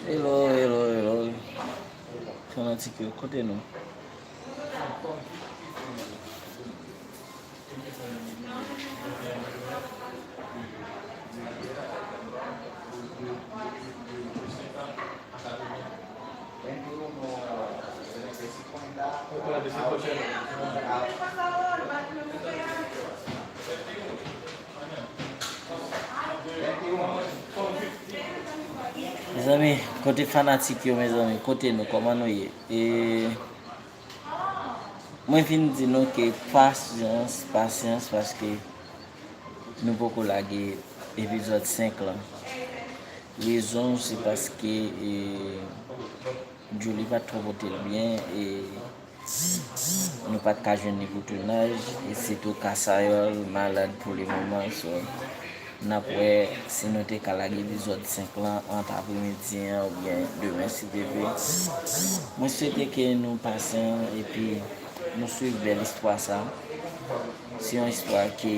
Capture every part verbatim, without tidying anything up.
Hello, hello, hello. Fanatik yo, kote nou? Mezanmi, kote fanatik yo, mezanmi, kote nou, kòman nou ye? E, mwen vin di nou ke pasyans, pasyans, paske nou poko lage epizòd senk lan. Rezon, se paske, e, Julie pa t twò pote l byen, e nou pa t ka jwenn li pou tounaj, e sitou Kasayòl malad pou le moman, so n ap wè si nou te ka lage epizòd senk lan ant apremidi an oubyen demen si Dye vle. Mwen swete ke nou pasyan epi nou swiv bèl istwa sa. Se yon istwa ki,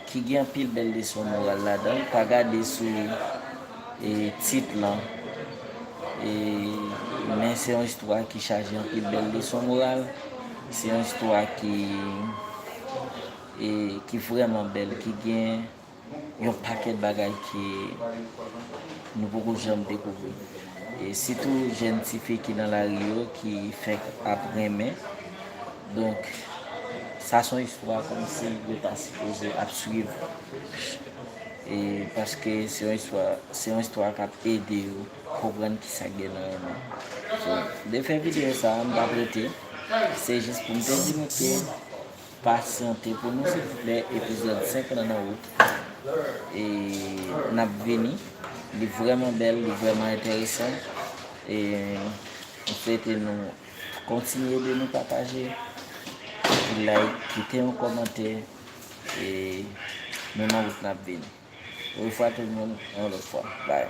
ki gen anpil bèl leson moral ladan l. Pa gade sou, e, tit lan. E, men se yon istwa ki chaje anpil bèl leson moral. Se yon istwa ki, e, ki vrèman bèl, ki gen yon pakèt bagay ke nou poko janm dekouvri. E sitou jèn tifi ki nan lari yo, ki fèk ap renmen. Donk, sa se yon istwa kòmsi yo ta sipoze ap swiv. E paske se yon istwa, se yon istwa k ap ede yo konprann kisa k gen nan renmen. So, de fè videyo sa a, m p ap rete. Se jis pou m te di nou ke pasyante pou nou, silvouplè, epizòd senk lan nan wout. E n ap vini. Li vrèman bèl, li vrèman enteresan. E m swete nou kontinye ede nou pataje, like, kite yon kòmantè. E nou nan wout, n ap vini. Au revoir tout le monde, yon lòt fwa. Bye.